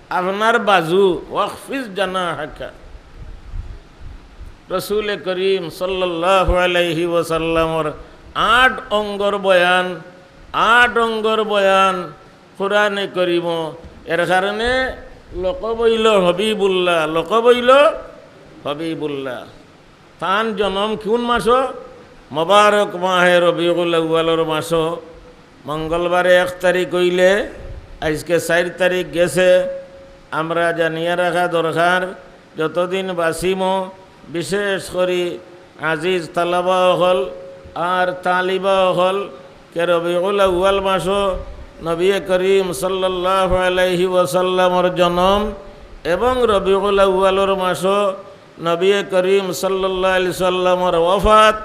আপনার বাজু। واخفض جناحك। রসুল করিম সাল্লাল্লাহু আলাইহি ওয়াসাল্লামর আট অঙ্গর বয়ান, আট অঙ্গর বয়ান কোরআনে করিম। এর কারণে লকব অইল হবিবুল্লাহ, লকব অইল হবিবুল্লাহ। তান জনম কোন মাসো? মোবারক মাহে রবিউল আউয়ালর মাসো। মঙ্গলবারে এক তারিখ অইলে আইজকে চাইর তারিখ গেছে। আমরা জানিয়া রাখা দরকার, যতদিন বাঁচিমু, বিশেষ করি আজিজ তালাবা অকল আর তালিবা অকল, কে রবিউল আউয়াল মাসো নবী করিম সাল্লাল্লাহু আলাইহি ওয়াসাল্লামর জনম এবং রবিউল আউয়ালর মাসো নবী করিম সাল্লাল্লাহু আলাইহি সাল্লামর ওয়াফাত।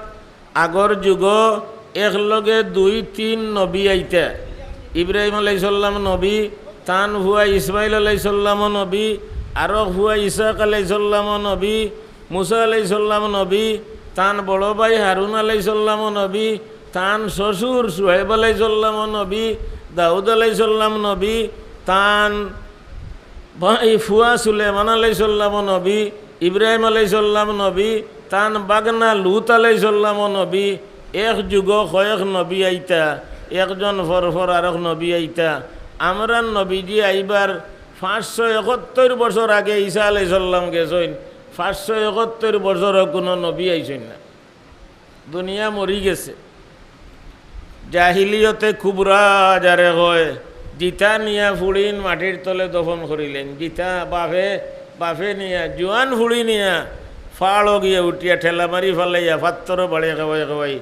আগর যুগো একলগে দুই তিন নবী আইতা। ইব্রাহিম আলাইহিস সালাম নবী, তান ফুয়া ইসমাইল আলাইহিস সালামও নবী, আরক ফুয়া ইসহাক আলাইহিস সালামও নবী, মুসা আলাইহিস সালাম নবী, তান বড় ভাই হারুন আলাইহিস সালামও নবী, তান শ্বশুর শুয়াইব আলাইহিস সালামও নবী, দাউদ আলাইহিস সালাম নবী, তান ভাই ফুয়া সুলেমান আলাইহিস সালামও নবী, ইব্রাহিম আলাইহিস সালাম নবী, তান বাগনা লুত আলাইহিস সালামও নবী। এক যুগো কয়েক নবী আইতা, একজন পর পর আরক নবী আইতা। আমরার নবীজি আইবার পাঁচশো একাত্তর বছর আগে ঈসা আলাইহিস সালাম গেছইন, পাঁচশো একাত্তর বছরও কুনু নবী আইছইন না। দুনিয়া মরি গেছে। জাহিলিয়তে কুবরা যারে কয়, জিতা নিয়া ফুড়িন মাটির তলে দফন করিলেন। জিতা বাফে, বাফে নিয়া, জুয়ান ফুড়ি নিয়া, ফাড়ো গিয়া উঠিয়া ঠেলা মারি ফালাইয়া, ফাত্তরো বাড়ি খাওয়াই খাওয়াই,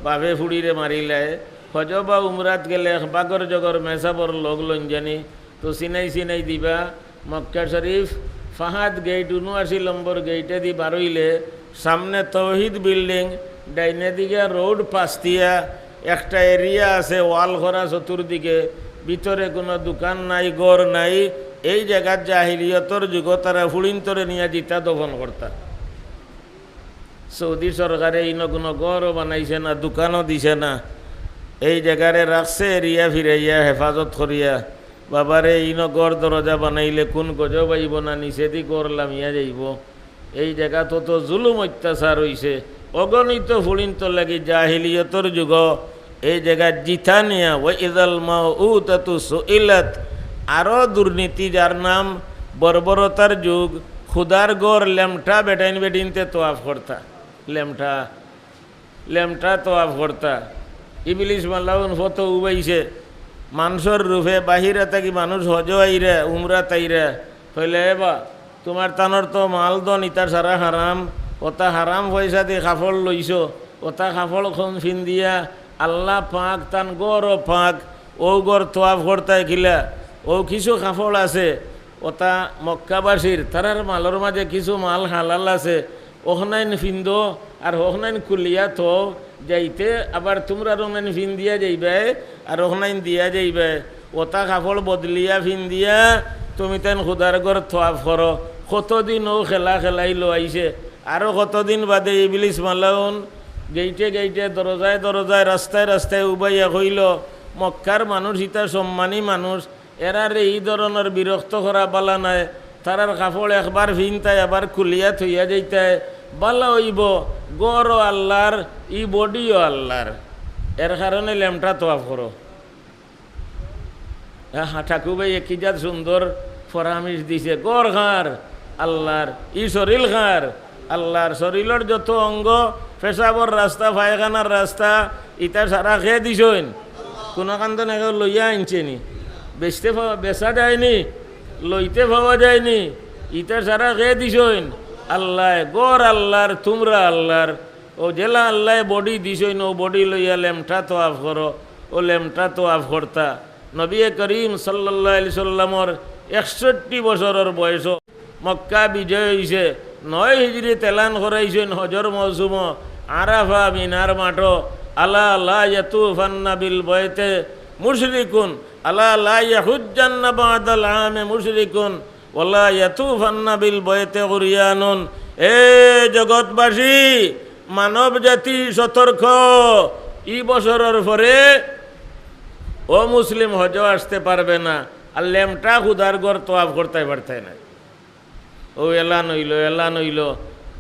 বাফে ফুড়িরে মারিলায়। হজ বা উমরাত গেলে এক বাগর জগর মেসাবর লগ লইন জানি, তো চিনাই চিনাই দিবা। মক্কা শরীফ, ফাহাদ গেইট, ঊনআশি নম্বর গেইটেদি বারইলে সামনে তৌহিদ বিল্ডিং, ডাইনে দিকে রোড পাস্তিয়া, একটা এরিয়া আছে ওয়াল করা চতুর্দিকে, ভিতরে কুনু দোকান নাই, ঘর নাই। এই জাগাত জাহিলিয়তর যুগো তারা ফুড়িন্তরে নিয়া জিতা দফন করতা। সৌদি সরকারে ইনো কুনু ঘরও বানাইছে না, দোকানও দিছে না। এই জাগারে রাখছে এরিয়া ফিরাইয়া, হেফাজত করিয়া। বাবারে, ইনো ঘর দরজা বানাইলে কুন গজব আইবো না, নিচেদি ঘর লামিয়া যাইবো। এই জাগাত অত জুলুম অত্যাচার অইছে, অগণিত ফুড়িন্তর লাগি জাহিলিয়তর যুগো এই জাগাত জিতা নিয়া, ওয়া ইযাল মাউউদাতু সুইলাত, আরো দুর্নীতি যার নাম, বর্বরতার যুগ, খুদার ঘর লেমটা বেটাইন বেটিন্তে তোয়াফ করতা, লেমটা, লেমটা তোয়াফ করতা। ইবলিস মালাউন ফতো উবাইছে, মানষর রূপে বাহিরা থাকি মানুষ হজো আইরা, উমরাত আইরা, কইলে, "এ বা, তুমার তানর তো মাল ধন ইতা সারা হারাম, অতা হারাম পয়সাদি কাপড় লইছো, অতা কাপড় খন ফিন্দিয়া, আল্লাহ পাক তান ঘরও পাক, অউ ঘর তোয়াফ করতায় কিলা, অউ কিছু কাপড় আছে, অতা মক্কাবাসীর, তারার মালর মাঝে কিছু মাল হালাল আছে, অখনাইন ফিন্দো, আর অখনাইন খুলিয়া থও, যাইতে আবার তুমরার অখনাইন ফিন্দিয়া যাইবায়, আর অখনাইন দিয়া যাইবায়।" অতা কাপড় বদলিয়া ফিন্দিয়া তুমি তাইন খুদার ঘর তোয়াফ করো। কতদিন অউ খেলা খেলাইলো আইছে, আরো কতদিন বাদে ইবলিস মালাউন গেইটে গেইটে, দরজায় দরজায়, রাস্তায় রাস্তায় উবাইয়া কইলো, "মক্কার মানুষ ইতা সম্মানী মানুষ, এরারে ই ধরনর বিরক্ত করা বালা নায়, তারার কাপড় একবার ফিনতায় আবার খুলিয়া থইয়া যাইতায়, বালা অইবো, ঘরও আল্লার, ই বডিও আল্লার, এর কারণে লেমটা তোয়াফ করো।" হ্যাঁ, ঠাকু ভাইয়ে কি জাত সুন্দর পরামর্শ দিছে। ঘর কার? আল্লার। ই শরীল কার? আল্লার। শরীলর যত অঙ্গ, পেশাবর রাস্তা, পায়খানার রাস্তা, ইতা সারা কে দিছইন? কুনুখান তো নাকি লইয়া আনছে নি? বেচতে পাওয়া, বেচা যায়নি, লইতে পাওয়া যায়নি, ইতা সারা কে দিছইন? আল্লায়। ঘর আল্লার, তুমরা আল্লার। অউ যেলা আল্লায় বডি দিছইন, অউ বডি লইয়া লেমটা তোয়াফ করো, অউ লেমটা তোয়াফ করতা। নবিয়ে করিম সাল্লাল্লাহু আলাইহি সাল্লামর একষট্টি বছরর বয়সো মক্কা বিজয় অইছে, নয় হিজরিত এলান করাইছইন হজর মৌসুমো, আরাফা মিনার মাঠো, "আলা লা ইয়াতুফান্না বিল বাইতে মুশরিকুন, আলা লা ইয়াহুজ্জান্না বাদাল আমে মুশরিকুন।" "ওয়ালা ইয়াতুফান্না বিল বাইতে উরিয়ানুন।" এ জগৎবাসী, মানব জাতি সতর্ক, ই বছরর পরে অমুসলিম হজো আসতে পারবে না, আর লেমটা খুদার ঘর তোয়াফ করতে পারতে না। অউ এলান অইলো, এলান অইলো।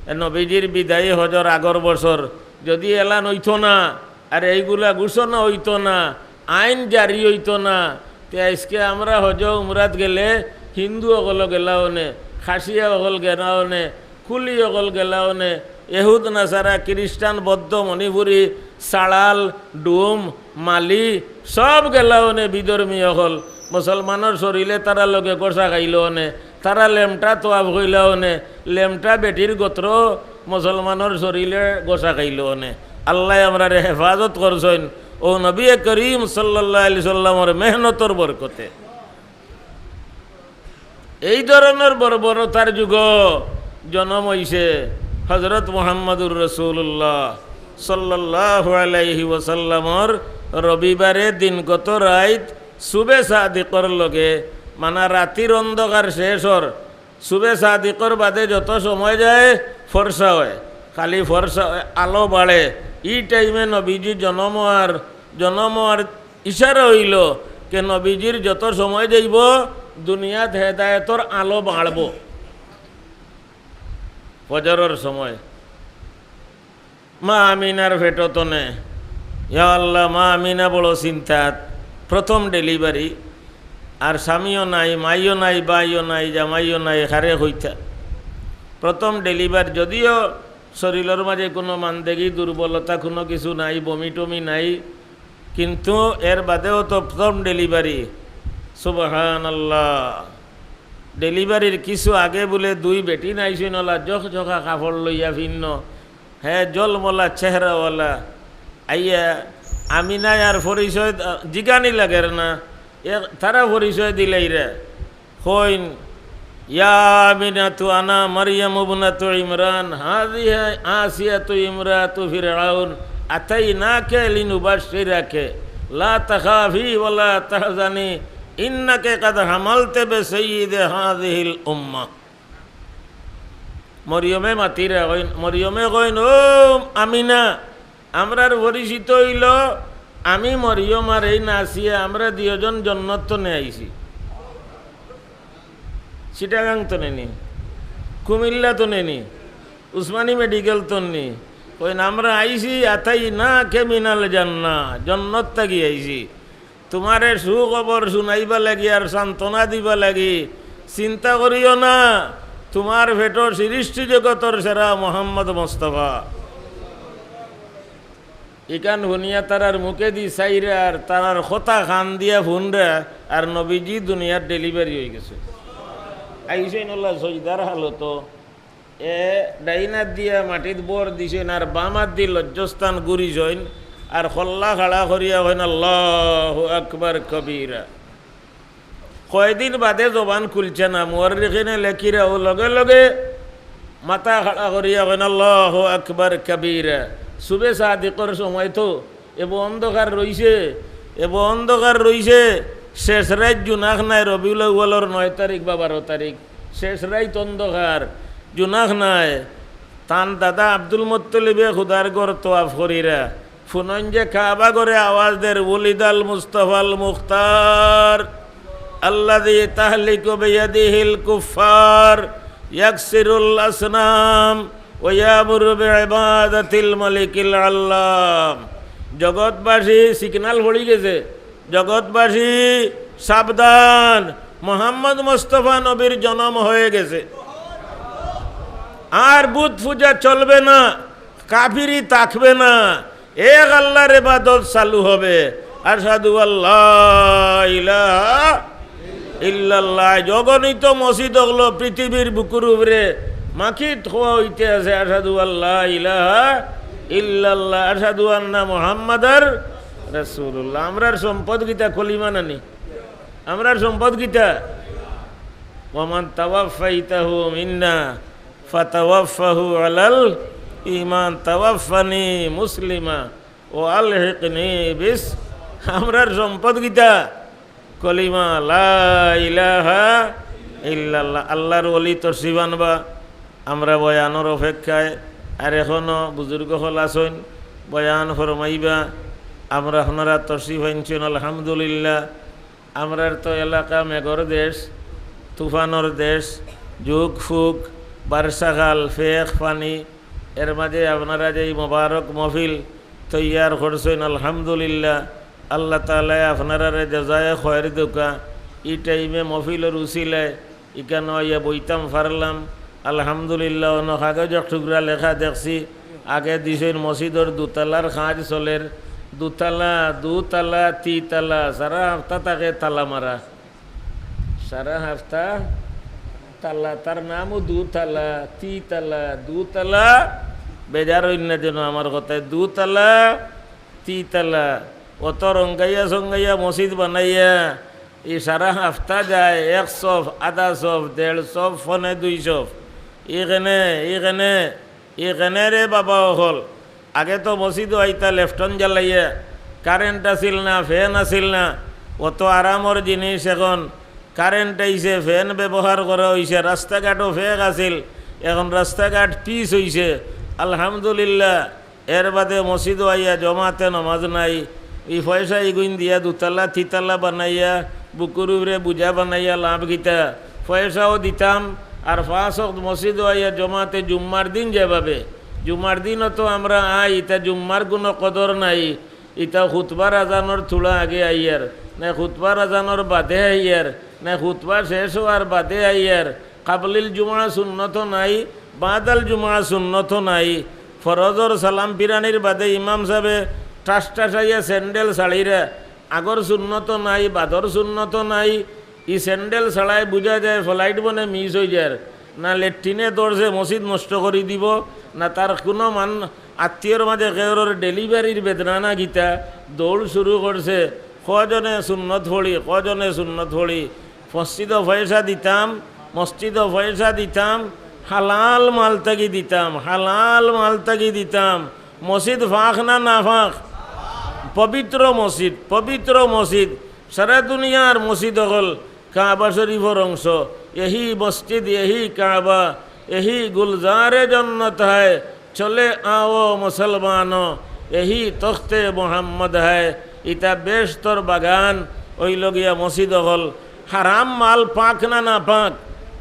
এ নবীজির বিদায়ী হজর আগর বছর, যুদি এলান অইতো না, আর এইগুলা ঘোষণা অইতো না, আইন জারি অইতো না, তে আইজকে আমরা হজ উমরাত গেলে হিন্দু অকল গেলা অনে, খাসিয়া অকল গেলা অনে, কুলি অকল গেলা অনে, এহুদ নাসারা, খ্রিস্টান, বৌদ্ধ, মণিপুরি, সাড়াল, ডুম, মালি, সব গেলা অনে বিধর্মী অকল। মুসলমানর শরীলে তারা লগে গোসা খাইলো অনে, তারা লেমটা তোয়াফ কইলা অনে, লেমটা বেটির গোত্র মুসলমানর শরীলে গোসা খাইলো অনে। আল্লায় আমরারে হেফাজত করছইন অউ নবী করিম সাল্লাল্লাহু আলাইহি সাল্লামর মেহনতর বরকতে। এই ধরনর বর্বরতার যুগো জনম অইছে হজরত মুহাম্মদুর রাসূলুল্লাহ সাল্লাল্লাহু আলাইহি ওয়াসাল্লামর রবিবারে দিনগত রাইত সুবে সাদিকর লগে, মানা রাতির অন্ধকার শেষ অর, সুবে সাদিকর বাদে যত সময় যায়, ফর্সা অয়, খালি ফর্সা অয়, আলো বাড়ে। ই টাইমে নবীজি জনম অওয়ার, জনম অওয়ার ইশারা অইলো কে নবীজির যত সময় যাইবো, দুনিয়াত হেদায়েতর আলো বাড়বো। ফজরর সময় মা আমিনার পেটো তনে, ইয়া আল্লাহ, মা আমিনা বড় চিন্তাত, প্রথম ডেলিভারি, আর স্বামীও নাই, মাইও নাই, বাইও নাই, জামাইও নাই, কারে কইতা। প্রথম ডেলিভারি, যদিও শরীলর মাঝে কুনু মান্দেগি, দুর্বলতা, কুনু কিছু নাই, বমি টমি নাই, কিন্তু এর বাদেও তো প্রথম ডেলিভারি। সুবহানাল্লাহ। ডেলিভারির কিছু আগে বুলে দুই বেটিন আইছইন, অলা জখজখা কাপড় লইয়া ফিন্ন, হে জলমলা চেহারাওয়ালা। আইয়া আমিনায় আর পরিচয় দ-, জিগানি লাগের না, এ তারা পরিচয় দিলাইরা। কইন, "ইয়া আমিনাতু আনা মারিয়াম ইবনাতু ইমরান, হাযিহি আসিয়াতু ইমরাতু ফিরআউন, আতাইনাকা লিনুবাশশিরাকা, লা তাখাফি ওয়া লা তাহজানি, ইন্নাকা কাদ হামালতা বিসাইয়্যিদি হাযিহিল উম্মাহ।" মরিয়মে মাতিরা কইন, মরিয়মে কইন, "ও আমিনা, আমরার পরিচিত অইলো, আমি মরিয়ম আর এই নাসিয়া, আমরা দুইজন জন্নত তনে আইছি।" চিটাগাং তনে নি, কুমিল্লা তনে নি, উসমানী মেডিকেল তনে নি। কইন, "আমরা আইছি আতাইনাকা মিনাল জান্নাহ, জন্নত থাকি আইছি। তুমারে সুখবর শুনাইবা লাগি আর সান্ত্বনা দিবা লাগি। চিন্তা করিও না, তুমার পেটো সৃষ্টি জগতর সেরা মোহাম্মদ মোস্তফা।" ইখান হুনিয়া তারার মুখেদি চাইরা আর তারার কথা কান দিয়া হুনরা, আর নবীজি দুনিয়ার ডেলিভারি অইগেছে। আইছইন অলা সইদার হালতো। এ ডাইন আত দিয়া মাটিত ভর দিছইন আর বাম আত দি লজ্জাস্থান ঘুরিছইন আর কল্লা খাড়া করিয়া কইন, "আল্লাহু আকবার কবিরা।" কয়দিন বাদে জবান খুলছে না, মুয়াররিখিনে লেখিরা অউ লগে লগে মাথা খাড়া করিয়া কইন, "আল্লাহু আকবার কবিরা।" সুবে সাদিকর সময় তো এবো অন্ধকার রইছে, এবো অন্ধকার রইছে, শেষ রাইত জুনাখ নাই, রবিউল আউয়ালর নয় তারিখ বা বারো তারিখ, শেষ রাইত অন্ধকার, জুনাখ নাই। তান দাদা আব্দুল মুত্তালিবে খুদার ঘর তওয়াফ করিরা হুনইন যে কাবা ঘরে আওয়াজ দের, "ওলিদাল মুস্তাফাল মুখতার, আল্লাযী তাহলিকু বিয়াদিহিল কুফফার, ইয়াকসিরুল আসনাম, ওয়া ইয়ামুরু বিইবাদাতিল মালিকিল আল্লাম।" জগৎবাসী, সিগন্যাল পড়ি গেছে, জগৎবাসী সাবধান, মোহাম্মদ মোস্তফা নবীর জনম হয়ে গেছে। আর বুত পূজা চলবে না, কাফিরি থাকবে না, এক আল্লাহর ইবাদত চালু হবে। আশহাদু আল্লা ইলাহা ইল্লাল্লাহ। অগণিত মসজিদ অকল পৃথিবীর বুকুর উপরে মাকিত হওয়া হইতে আছে, আশহাদু আল্লা ইলাহা ইল্লাল্লাহ, আশহাদু আন্না মুহাম্মাদার রাসূলুল্লাহ। আমরার সম্পদ কিতা? কলিমা নানি? আমরার সম্পদ কিতা? ওয়ামান তাওয়াফাইতাহু মিন্না ফাতাওয়াফফাহু আলাল ঈমান, তাওয়াফফানি মুসলিমা ওয়া আলহিকনি বিস। আমরার সম্পদ কিতা? কলিমা, লা ইলাহা ইল্লাল্লাহ। আল্লাহর ওলি তশরিফ আনবা, আমরা বয়ানর অপেক্ষায়। আর এখনো বুজুর্গ অকল আছইন, বয়ান ফরমাইবা। আমরা, আপনারা তশরিফ আনছইন, আলহামদুলিল্লাহ। আমরার তো এলাকা মেঘর দেশ, তুফানর দেশ, জুক ফুক, বার্ষাকাল, ফেক পানি, এর মাঝে আপনারা যে এই মোবারক মহফিল তৈয়ার করছইন, আলহামদুলিল্লাহ। আল্লাহ তাআলায় আপনারারে জাযায়ে খয়ের দেউক্কা। ই টাইমে মহফিলর উসিলায় ইখানো আইয়া বইতাম পারলাম। আলহামদুলিল্লাহ, অনো কাগজ এক টুকরা লেখা দেখছি, আগে দিছইন মসজিদর দুতলার কাজ চলের, দুতলা, দুতলা, তিতলা, সারা হাপ্তা থাকে তালা মারা। সারা হাপ্তা তালা, তার নামও দুতলা, তিতলা, দুতলা। বেজার অইন না যেন আমার কথায়, দুতলা, তিতলা। অত রঙ্গাইয়া সঙ্গাইয়া মসজিদ বানাইয়া, ই সারা হাপ্তা যায়, এক সফ, আধা সফ, দেড় সফ, ফনে দুই সফ। ইখানে, ইখানে, ইখানে রে বাবা অকল। আগে তো মসজিদো আইতা লেফটন জ্বালাইয়া, কারেন্ট আছিল না, ফ্যান আছিল না, অত আরামর জিনিস এখন। কারেন্ট আইছে, ফ্যান ব্যবহার করা অইছে, রাস্তাঘাটও ফেক আছিল, এখন রাস্তাঘাট পিচ অইছে, আলহামদুলিল্লাহ। এর বাদে মসজিদো আইয়া জমাতে নমাজ নাই। ই পয়সা ইগুইন দিয়া দুতলা তিতলা বানাইয়া, বুকুর উপরে বুঝা বানাইয়া লাভ কিতা? পয়সাও দিতাম, আর পাঁচ ওয়াক্ত মসজিদো আইয়া জমাতে জুম্মার দিন যেভাবে, জুম্মার দিনও তো আমরা আই, ইতা জুম্মার কোনো কদর নাই। ইতা খুতবার আজানর থুড়া আগে আইয়ার, না খুতবার আজানর বাদে আইয়ার, না খুতবা শেষ হওয়ার বাদে আইয়ার। কাবলিল জুমা সুন্নত নাই, বাদাল জুমা সুন্নত নাই। ফরজর সালাম ফিরানির বাদে ইমাম সাবে ঠাস ঠাসাইয়া স্যান্ডেল ছাড়িরা, আগর সুন্নত নাই, বাদর সুন্নত নাই। ই স্যান্ডেল ছাড়ায় বুঝা যায় ফ্লাইট বনে মিস অই যার, না লেট্রিনে দৌড়ছে মসজিদ নষ্ট করি দিব, না তার কোনো মান আত্মীয়র মাঝে কেউরর ডেলিভারির বেদনা না কিতা, দৌড় শুরু করছে। কজনে সুন্নত পড়ি, কজনে সুন্নত পড়ি। মসজিদো পয়সা দিতাম, মসজিদো পয়সা দিতাম, হালাল মাল থাকি দিতাম, হালাল মাল থাকি দিতাম। মসজিদ পাক না নাপাক? পবিত্র মসজিদ, পবিত্র মসজিদ। সারা দুনিয়ার মসজিদ অকল কাবা শরীফর অংশ। এহি মসজিদ, এহি কাবা, এহি গুলজারে জন্নত হায়। চলে আও মুসলমানো, এহি তখতে মোহাম্মদ হায়। ইতা বেহেশতর বাগান, অইলো গিয়া মসজিদ অকল। হারাম মাল পাক না নাপাক?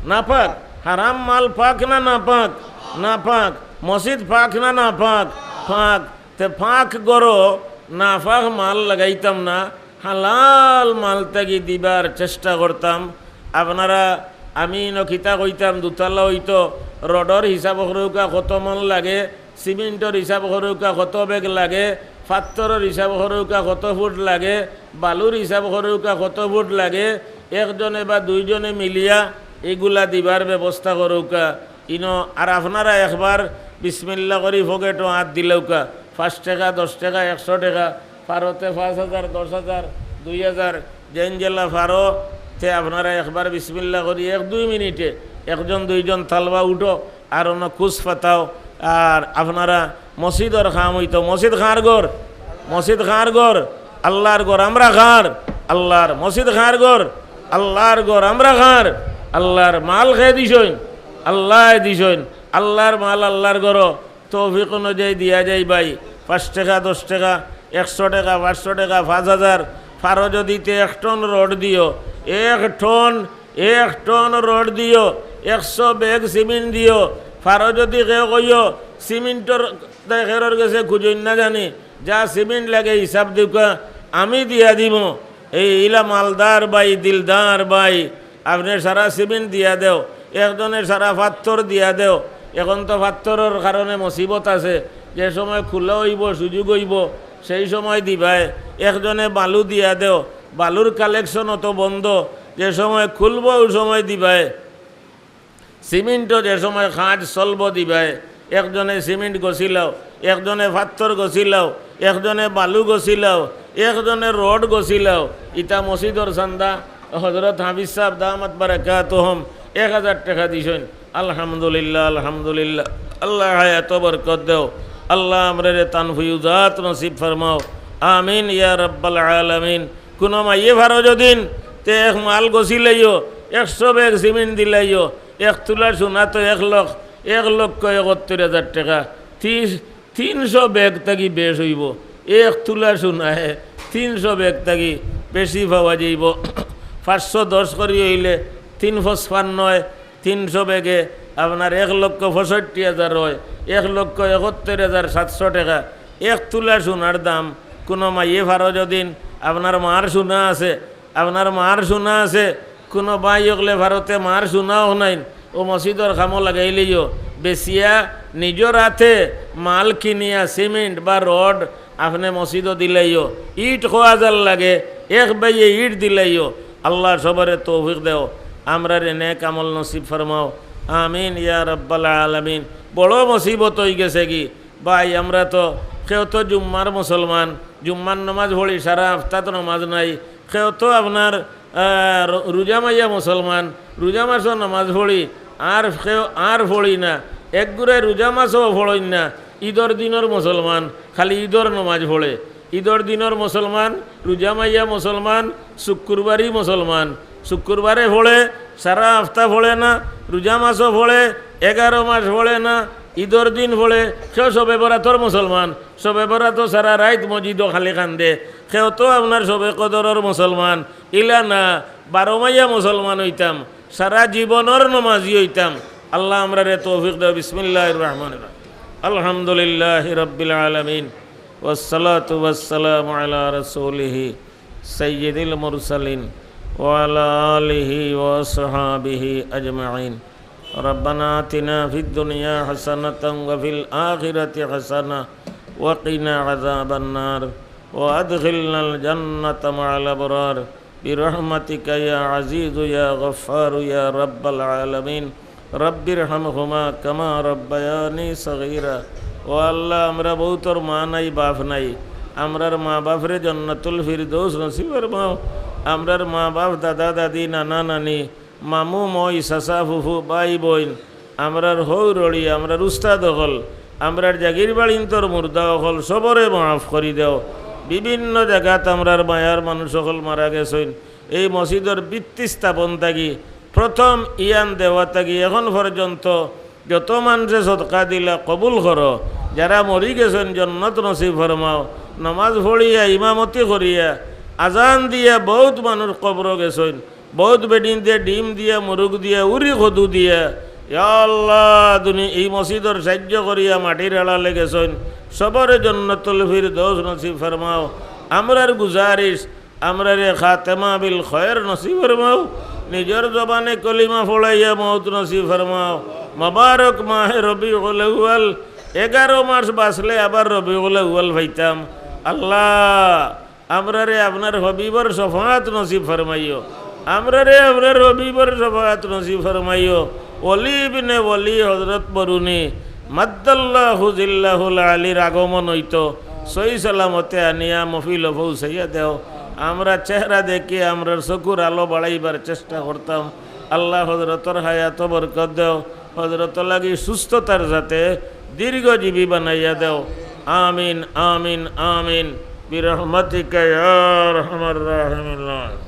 নাপাক। হারাম মাল পাক না নাপাক? নাপাক। মসজিদ পাক না নাপাক? পাক। তে পাক ঘরো নাপাক মাল লাগাইতাম না, হালাল মাল থাকি দিবার চেষ্টা করতাম। আপনারা, আমি ইনো কিতা কইতাম, দুতলা অইতো, রডর হিসাব করউক্কা কত মন লাগে, সিমেন্টর হিসাব করউক্কা কত ব্যাগ লাগে, পাত্থরর হিসাব করউক্কা কত ফুট লাগে, বালুর হিসাব করউক্কা কত ফুট লাগে, একজনে বা দুইজনে মিলিয়া ইগুলা দিবার ব্যবস্থা করউক্কা। ইনো আর আপনারা একবার বিসমিল্লা করি পকেটো আত দিলাউক্কা, পাঁচ টেকা, দশ টেকা, একশো টেকা, পারতে পাঁচ হাজার, দশ হাজার, দুই হাজার, যেইন যেলা পারো, তে আপনারা একবার বিসমিল্লা করি এক দুই মিনিটে একজন দুইজন তালবা উঠো, আর অনো খুশ পাতাও। আর আপনারা মসজিদর কাম অইতো, মসজিদ কার ঘর? মসজিদ কার ঘর? আল্লার ঘর। আমরা কার? আল্লাহর মসজিদ কার ঘর? আল্লাহর ঘর। আমরা কার? আল্লাহর। মাল কে দিছইন? আল্লায় দিছইন। আল্লাহর মাল আল্লাহর ঘরো তৌফিক অনুযায়ী দিয়া যাইবায়। পাঁচ টেকা, দশ টেকা, একশো টেকা, পাঁচশো টেকা, পাঁচ হাজার। পারো যদি তে এক টন রড দিও, এক টন, এক টন রড দিও, একশো ব্যাগ সিমেন্ট দিও। পারো যদি কেউ কইও, সিমেন্টর তাই খেরর গেছে খুঁজইন না জানি, যা সিমেন্ট লাগে হিসাব দিউক্কা, আমি দিয়া দিমু। এই ইলা মালদার ভাই, দিলদার ভাই, আপনে সারা সিমেন্ট দিয়া দেও, একজনে সারা পাত্থর দিয়া দেও। এখন তো পাত্থরর কারণে মুসিবত আছে, যে সময় খুলা অইবো, সুযোগ অইবো, সেই সময় দিবায়। একজনে বালু দিয়া দেও, বালুর কালেকশন অত বন্ধ, যে সময় খুলবো, ওই সময় দিবায়। সিমেন্টও যে সময় কাজ চলবো দিবায়, একজনে সিমেন্ট গছিলাও, একজনে পাত্থর গছিলাও, একজনে বালু গছিলাও, একজনে রড গছিলাও। ইতা মসজিদর চান্দা। হজরত হাফিজ সাহেব দামাত বারাকাতুহুম এক হাজার টেকা দিছইন। আলহামদুলিল্লাহ, আলহামদুলিল্লাহ। আল্লাহ হায়াতো বরকত দেও। আল্লাহ আমরারে তান ফিউজাত নসিব ফরমাও। আমিন ইয়া রাব্বাল আলামিন। কুনু মাইয়ে পারো যদিন, তে এক মাল গছিলাইও, একশো ব্যাগ সিমেন্ট দিলাইও, এক তুলা সোনা তো এক লক্ষ, এক লক্ষ একাত্তর হাজার টেকা। তিন, তিনশো ব্যাগ থাকি বেশ অইবো। এক তুলা সোনায় তিনশো ব্যাগ থাকি বেশি পাওয়া যাইবো। পাঁচশো দশ করি অইলে তিন পঁচপান্ন অয়, তিনশো ব্যাগে আপনার এক লক্ষ পঁয়ষট্টি হাজার অয়, এক লক্ষ একাত্তর হাজার সাতশো টেকা। এক তুলা সোনার দাম। কুনু মাইয়ে পারো যদিন, আপনার মার সোনা আছে, আপনার মার সোনা আছে, কুনু ভাই অকলে পারো তে মার সোনা অনাইন, অউ মসজিদর কামো লাগাইলাইও, বেচিয়া নিজর আতে মাল কিনিয়া সিমেন্ট বা রড আপনে মসজিদো দিলাইও, ইট কয় হাজার লাগে, এক ভাইয়ে ইট দিলাইও। আল্লাহ সবরে তৌফিক দেও, আমরারে নেক আমল নসিব ফরমাও। আমিন ইয়া রাব্বাল আলামিন। বড় মুসিবত অইগেছেগি ভাই, আমরা তো, কেউ তো জুম্মার মুসলমান, জুম্মার নামাজ পড়ি, সারা হাপ্তাত নামাজ নাই, কেউ তো আপনার, আহ, রো-, রোজা মাইয়া মুসলমান, রোজা মাসো নামাজ পড়ি, আর কেউ আর পড়ি না, একগুরে রোজা মাসো পড়ইন না, ইদর দিনর মুসলমান, খালি ইদর নামাজ পড়ে। ইদর দিনর মুসলমান, রোজা মাইয়া মুসলমান, শুক্রবারই মুসলমান, শুক্রবারে পড়ে, সারা হাপ্তা পড়ে না, রোজা মাসো পড়ে, এগারো মাস পড়ে না, ইদর দিন পড়ে, কেউ শবে বরাতর মুসলমান, শবে বরাতো সারা রাইত মসজিদো খালি কান্দে, কেউ তো আপনার শবে কদরর মুসলমান, ইলা না, বারো মাইয়া মুসলমান অইতাম, সারা জীবনর নমাজি অইতাম। আল্লাহ আমরারে তৌফিক দেও। বিসমিল্লাহির রহমানির রহিম। আলহামদুলিল্লাহি রাব্বিল আলামিন। والصلاة والسلام على رسوله سيد المرسلين وعلى آله وأصحابه أجمعين. ربنا آتنا في الدنيا حسنة وفي الآخرة حسنة وقنا عذاب النار وأدخلنا الجنة مع الأبرار برحمتك يا عزيز يا غفار يا رب العالمين. رب ارحمهما كما ربياني صغيرا. ও আল্লাহ, আমরা বউতর মা নাই, বাপ নাই, আমরার মা বাপরে জান্নাতুল ফিরদৌস নসিব ফরমাও। আমরার মা বাপ, দাদা দাদি, নানা নানি, মামু মই, চাচা ফুফু, ভাই বইন, আমরার হউরড়ি, আমরার উস্তাদ অকল, আমরার জাগির বাড়িন্তর মুর্দা অকল, সবরে মাফ করি দেও। বিভিন্ন জাগাত আমরার মায়ার মানুষ অকল মারা গেছইন। এই মসজিদর ভিত্তি স্থাপন থাকি, প্রথম ইয়ান দেওয়া থাকি এখন পর্যন্ত যত মানষে সদকা দিলা কবুল করো। যারা মরি গেছইন জান্নাত নসিব ফরমাও। নমাজ পড়িয়া, ইমামতি করিয়া, আজান দিয়া বউত মানুষ কবরো গেছইন। বউত বেটিন্তে ডিম দিয়া, মুরুগ দিয়া, উরি কদু দিয়া, ইয়া আল্লাহ, দুনি-, এই মসজিদর সাইয্য করিয়া মাটির আড়ালে গেছইন, সবরে জান্নাতুল ফিরদৌস নসিব ফরমাও। আমরার গুজারিশ, আমরারে খাতেমা বিল খয়ের নসিব ফরমাও। নিজর জবানে কলিমা পড়াইয়া মউত নসিব ফরমাও। মোবারক মাহে রবিউল আউয়াল, এগারো মাস বাঁচলে আবার রবিউল আউয়াল পাইতাম। আল্লাহ, আমরারে আপনার হবিবর শফাআত নসিব ফরমাইও। আমরারে আপনার হবিবর শফাআত নসিব ফরমাইও। ওলি ইবনে ওলি হযরত বরুনি মাদ্দাল্লাহু জিল্লাহুল আলীর আগমন অইতো, সহি সালামতে আনিয়া মহফিলো পৌঁছাইয়া দেও। আমরা চেহারা দেখি আমরার চকুর আলো বাড়াইবার চেষ্টা করতাম। আল্লাহ হযরতর হায়াতো বরকত দেও, হযরত লাগি সুস্থতার সাথে দীর্ঘজীবী বানাইয়া দেও। আমিন, আমিন, আমিন। برحمتك يا أرحم الراحمين.